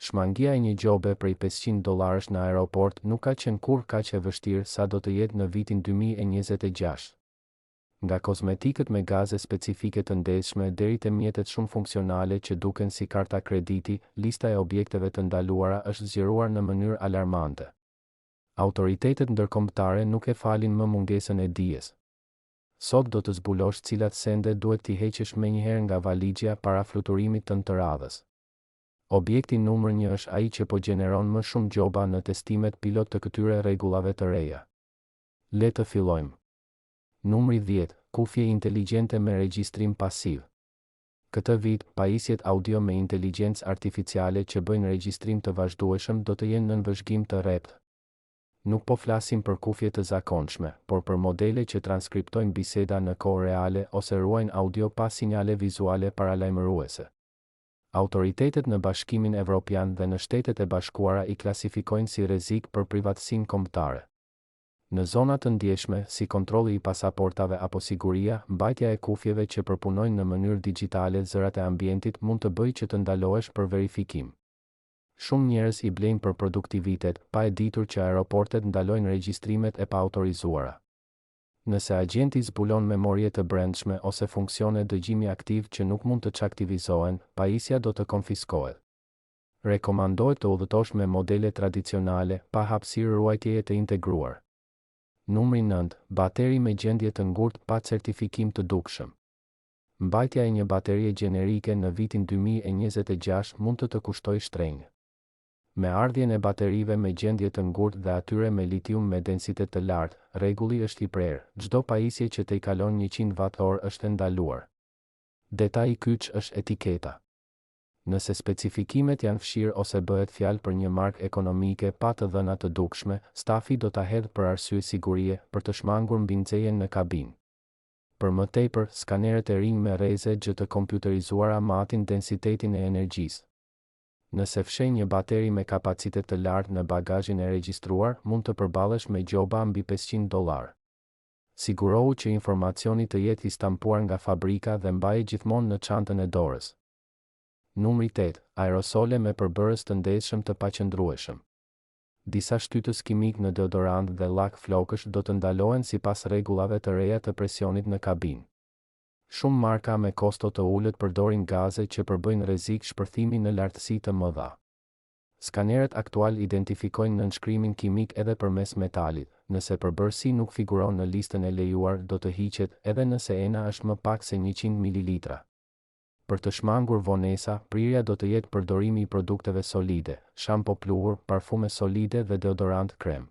Shmangia e një gjobe prej 500 dollarësh në aeroport nuk ka qenë kurrë kaq e vështirë sa do të jetë në vitin 2026. Nga kozmetikët me gaze specifike të ndezshme deri te mjetet shumëfunksionale që duken si karta krediti, lista e objekteve të ndaluara është zgjeruar në mënyrë alarmante. Autoritetet ndërkombëtare nuk e falin më mungesën e dijes. Sot do të zbulosh cilat sende duhet t'i heqësh menjëherë nga valixhja para fluturimit tënd të radhës. Objekti numër një është ai që po gjeneron më shumë gjoba në testimet pilot të këtyre rregullave të reja. Le të fillojmë. Numri 10, kufje inteligjente me regjistrim pasiv. Këtë vit, pajisjet audio me inteligjencë artificiale që bëjnë regjistrim të vazhdueshëm do të jenë nën vëzhgim të rreptë. Nuk po flasim për kufje të zakonshme, por për modele që transkriptojnë biseda në kohë reale ose ruajnë audio pa sinjale vizuale paralajmëruese. Autoritetet në Bashkimin Evropian dhe në Shtetet e Bashkuara i klasifikojnë si rrezik për privatësinë kombëtare. Në zona të ndjeshme, si kontrolli i pasaportave apo siguria, mbajtja e kufjeve që përpunojnë në mënyrë dixhitale zërat e ambientit mund të bëjë që të ndalohesh për verifikim. Shumë njerëz i blejnë për produktivitet, pa e ditur që aeroportet ndalojnë regjistrimet e paautorizuara. Nëse agjenti zbulon memorie të brendshme ose funksione dëgjimi aktiv që nuk mund të çaktivizohen, pajisja do të konfiskohet. Rekomandohet të udhëtosh me modele tradicionale, pa hapësirë ruajtjeje të integruar. Numri 9, bateri me gjendje të ngurtë pa certifikim të dukshëm. Mbajtja e një baterie gjenerike në vitin 2026 mund të të kushtojë shtrenjtë. Me ardhjen e baterive me gjendje të ngurtë dhe atyre me litium me densitet të lartë, rregulli është i prerë, çdo pajisje që tejkalon 100 watt-orë është e ndaluar. Detaji kyç është etiketa. Nëse specifikimet janë fshirë ose bëhet fjalë për një markë ekonomike pa të dhëna të dukshme, stafi do ta hedhë për arsye sigurie, për të shmangur mbinxehjen në kabinë. Për më tepër, skanerët e rinj me rreze X të kompjuterizuara matin densitetin e energjisë. Nëse fsheh një bateri me kapacitet të lartë në bagazhin e regjistruar, mund të përballesh me gjoba mbi 500 dollarë. Sigurohu që informacioni të jetë i stampuar nga fabrika dhe mbaje gjithmonë në çantën e dorës. Numri 8, aerosole me përbërës të ndezshëm të paqëndrueshëm. Disa shtytës kimikë në deodorant dhe llak flokësh do të ndalohen sipas rregullave të reja të presionit në kabinë. Shumë marka me kosto të ulët përdorin gaze që përbëjnë rrezik shpërthimi në lartësi të mëdha. Skanerët aktualë identifikojnë nënshkrimin kimik edhe përmes metalit, nëse përbërësi nuk figuron në listën e lejuar do të hiqet edhe nëse ena është më pak se 100 mililitra. Për të shmangur vonesa, prirja do të jetë përdorimi i produkteve solide, shampo pluhur, parfume solide dhe deodorant krem.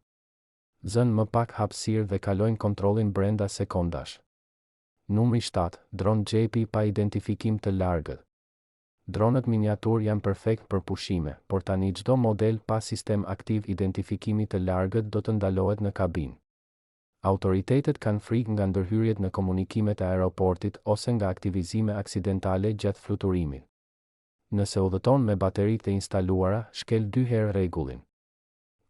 Zënë më pak hapësirë dhe kalojnë kontrollin brenda sekondash. Numri 7, dron xhepi pa identifikim të largët. Dronët miniaturë janë perfekt për pushime, por tani çdo model pa sistem aktiv identifikimi të largët do të ndalohet në kabinë. Autoritetet kanë frikë nga ndërhyrjet në komunikimet e aeroportit ose nga aktivizime aksidentale gjatë fluturimit. Nëse udhëton me bateritë e instaluara, shkel dy herë rregullin.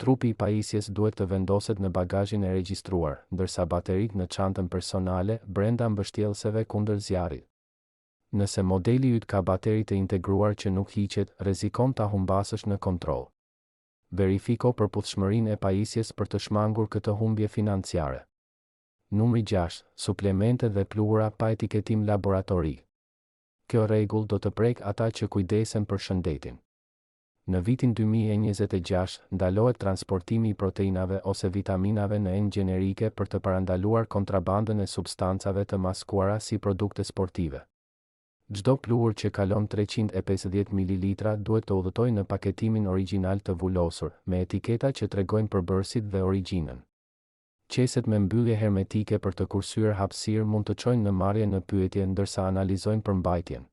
Trupi i pajisjes duhet të vendoset në bagazhin e regjistruar, ndërsa bateritë në çantën personale, brenda mbështjellëseve kundër zjarrit. Nëse modeli yt ka bateri të integruar që nuk hiqet, rrezikon ta humbasësh në kontroll. Verifiko përputhshmërinë e pajisjes për të shmangur këtë humbje financiare. Numri 6, suplemente dhe pluhura pa etiketim laboratorik. Kjo rregull do të prekë ata që kujdesen për shëndetin. Në vitin 2026, ndalohet transportimi i proteinave ose vitaminave në enë gjenerike për të parandaluar kontrabandën e substancave të maskuara si produkte sportive. Çdo pluhur që kalon 350 mililitra duhet të udhëtojë në paketimin origjinal të vulosur, me etiketa që tregojnë përbërësit dhe origjinën. Qeset me mbyllje hermetike për të kursyer hapësirë mund të çojnë në marrje në pyetje ndërsa analizojnë përmbajtjen.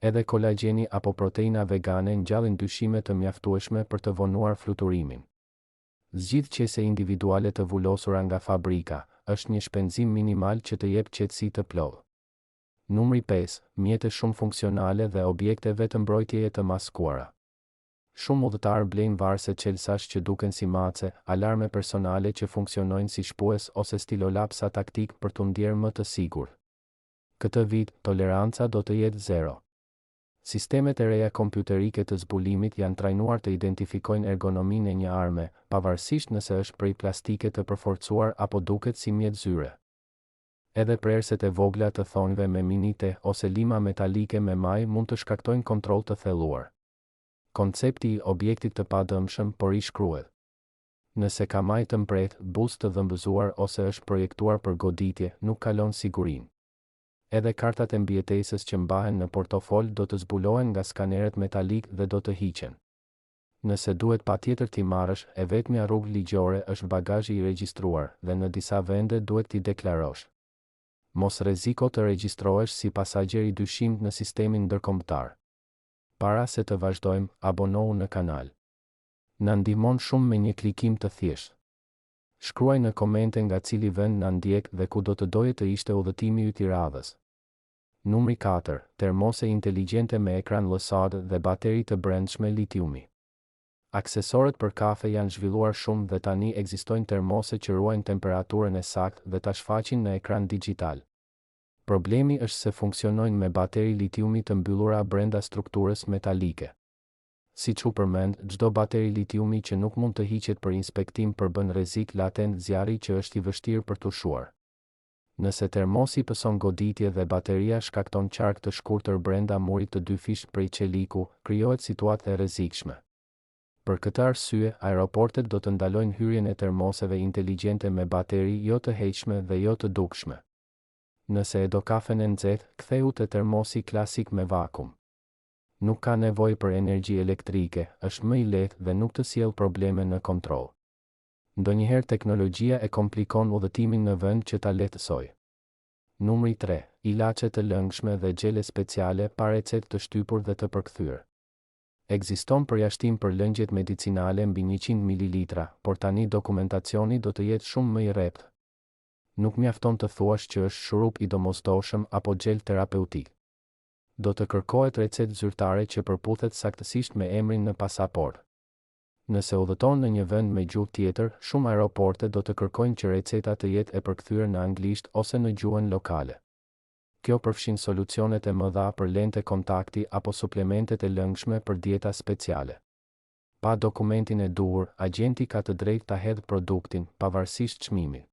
Edhe kolagjeni apo proteina vegane ngjallin dyshime të mjaftueshme për të vonuar fluturimin. Zgjidh qese individuale të vulosura nga fabrika, është një shpenzim minimal që të jep qetësi të plotë. Numri 5, mjete shumëfunksionale dhe objekte vetëmbrojtjeje të maskuara. Shumë udhëtarë blejnë varëse çelësash që duken si mace, alarme personale që funksionojnë si shpues ose stilolapsa taktikë për t'u ndjerë më të sigurt. Këtë vit, toleranca do të jetë zero. Sistemet e reja kompjuterike të zbulimit janë trajnuar të identifikojnë ergonominë e një arme, pavarësisht nëse është prej plastike të përforcuar apo duket si mjet zyre. Edhe prerëset e vogla të thonjve me mini-teh ose lima metalike me majë mund të shkaktojnë kontroll të thelluar. Koncepti i objektit të padëmshëm po rishkruhet. Nëse ka majë të mprehtë, buzë të dhëmbëzuar ose është projektuar për goditje, nuk kalon sigurinë. Edhe kartat e mbijetesës që mbahen në portofol do të zbulohen nga skanerët metalikë dhe do të hiqen. Nëse duhet patjetër t'i marrësh, e vetmja rrugë ligjore është bagazhi i regjistruar, dhe në disa vende duhet t'i deklarosh. Mos rreziko të regjistrohesh si pasagjer i dyshimtë në sistemin ndërkombëtar. Para se të vazhdojmë, abonohu në kanal. Na ndihmon shumë me një klikim të thjeshtë. Shkruaj në komente nga cili vend na ndjek dhe ku do të doje të ishte udhëtimi yt i radhës. Numri katër, Termose inteligjente me ekran LCD dhe bateri të brendshme litiumi. Aksesorët për kafe janë zhvilluar shumë dhe tani ekzistojnë termose që ruajnë temperaturën e saktë dhe ta shfaqin në ekran dixhital. Problemi është se funksionojnë me bateri litiumi të mbyllura brenda strukturës metalike. Siç u përmend, çdo bateri litiumi që nuk mund të hiqet për inspektim përbën rrezik latent zjarri që është i vështirë për t'u shuar. Nëse termosi pëson goditje dhe bateria shkakton qark të shkurtër brenda murit të dyfishtë prej çeliku, krijohet situatë e rrezikshme. Për këtë arsye, aeroportet do të ndalojnë hyrjen e termoseve inteligjente me bateri jo të heqshme dhe jo të dukshme. Nëse e do kafen e nxehtë, kthehu te termosi klasik me vakum. Nuk ka nevojë për energji elektrike, është më i lehtë dhe nuk të sjell probleme në kontroll. Ndonjëherë teknologjia e komplikon udhëtimin në vend që ta lehtësojë. Numri tre, Ilaçe të lëngshme dhe xhele speciale pa recetë të shtypur dhe të përkthyer. Ekziston përjashtim për lëngjet medicinale mbi 100 mililitra, por tani dokumentacioni do të jetë shumë më i rreptë. Nuk mjafton të thuash që është shurup i domosdoshëm apo xhel terapeutik. Do të kërkohet recetë zyrtare që përputhet saktësisht me emrin në pasaportë. Nëse udhëton në një vend me gjuhë tjetër, shumë aeroporte do të kërkojnë që receta të jetë e përkthyer në anglisht ose në gjuhën lokale. Kjo përfshin solucionet e mëdha për lente kontakti apo suplementet e lëngshme për dieta speciale. Pa dokumentin e duhur, agjenti ka të drejtë ta hedhë produktin, pavarësisht çmimit.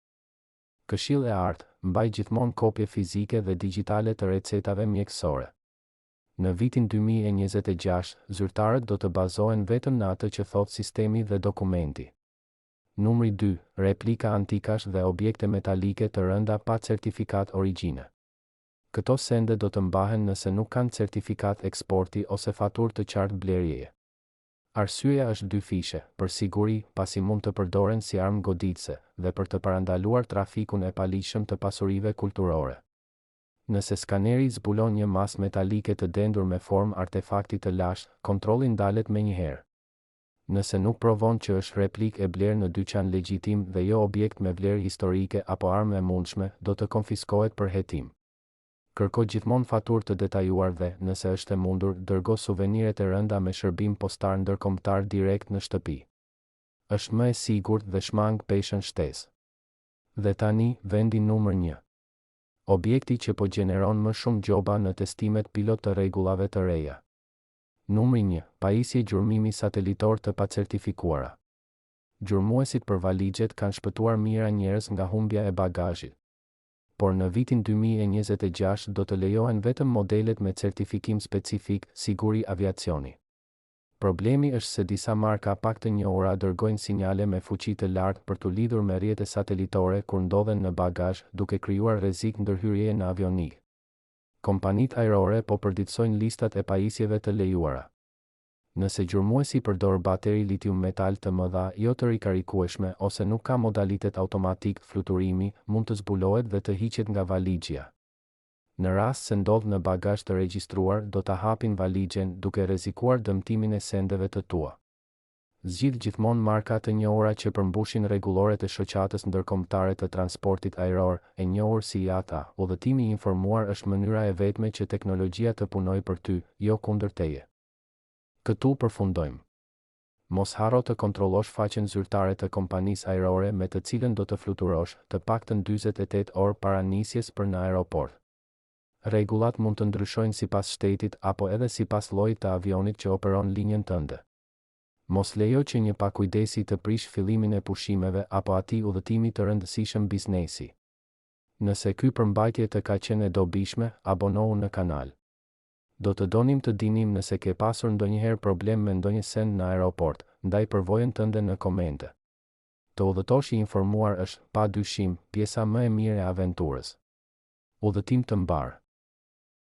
Këshillë e artë, mbaj gjithmonë kopje fizike dhe digjitale të recetave mjekësore. Në vitin 2026, zyrtarët do të bazohen vetëm në atë që thotë sistemi dhe dokumenti. Numri 2, Replika antikash dhe objekte metalike të rënda pa certifikatë origjine. Këto sende do të mbahen nëse nuk kanë certifikatë eksporti ose faturë të qartë blerjeje. Arsyeja është dyfishe, për siguri, pasi mund të përdoren si armë goditëse, dhe për të parandaluar trafikun e paligjshëm të pasurive kulturore. Nëse skaneri zbulon një masë metalike të dendur me formë artefakti të lashtë, kontrolli ndalet menjëherë. Nëse nuk provon që është replikë e blerë në dyqan legjitim dhe jo objekt me vlerë historike apo armë e mundshme, do të konfiskohet për hetim. Kërko gjithmonë faturë të detajuar dhe, nëse është e mundur, dërgo suveniret e rënda me shërbim postar ndërkombëtar direkt në shtëpi. Është më e sigurt dhe shmang peshën shtesë. Dhe tani, vendi numër një. Objekti që po gjeneron më shumë gjoba në testimet pilot të rregullave të reja. Numri një, Pajisje gjurmimi satelitor të pacertifikuara. Gjurmuesit për valixhet kanë shpëtuar mijëra njerëz nga humbja e bagazhit. Por në vitin 2026 do të lejohen vetëm modelet me certifikim specifik, siguri aviacioni. Problemi është se disa marka pak të njohura dërgojnë sinjale me fuqi të lartë për t'u lidhur me rrjete satelitore kur ndodhen në bagazh, duke krijuar rrezik ndërhyrjeje në avionikë. Kompanitë ajrore po përditësojnë listat e pajisjeve të lejuara. Nëse gjurmuesi përdor bateri litium-metal të mëdha jo të rikarikueshme ose nuk ka modalitet automatik fluturimi, mund të zbulohet dhe të hiqet nga valixhja. Në rast se ndodh në bagazh të regjistruar do ta hapin valixhen duke rrezikuar dëmtimin e sendeve të tua. Zgjidh gjithmonë marka të njohura që përmbushin rregulloret e Shoqatës Ndërkombëtare të Transportit Ajror, e njohur si IATA. Udhëtimi i informuar është mënyra e vetme që teknologjia të punojë për ty, jo kundër teje. Këtu përfundojmë. Mos harro të kontrollosh faqen zyrtare të kompanisë ajrore me të cilën do të fluturosh, të paktën 48 orë para nisjes për në aeroport. Rregullat mund të ndryshojnë sipas shtetit apo edhe sipas llojit të avionit që operon linjën tënde. Mos lejo që një pakujdesi të prishë fillimin e pushimeve apo atij udhëtimi të rëndësishëm biznesi. Nëse ky përmbajtje të ka qenë e dobishme, abonohu në kanal. Do të donim të dinim nëse ke pasur ndonjëherë problem me ndonjë send në aeroport, ndaj përvojën tënde në komente. Të udhëtosh i informuar është, pa dyshim, pjesa më e mirë e aventurës. Udhëtim të mbarë.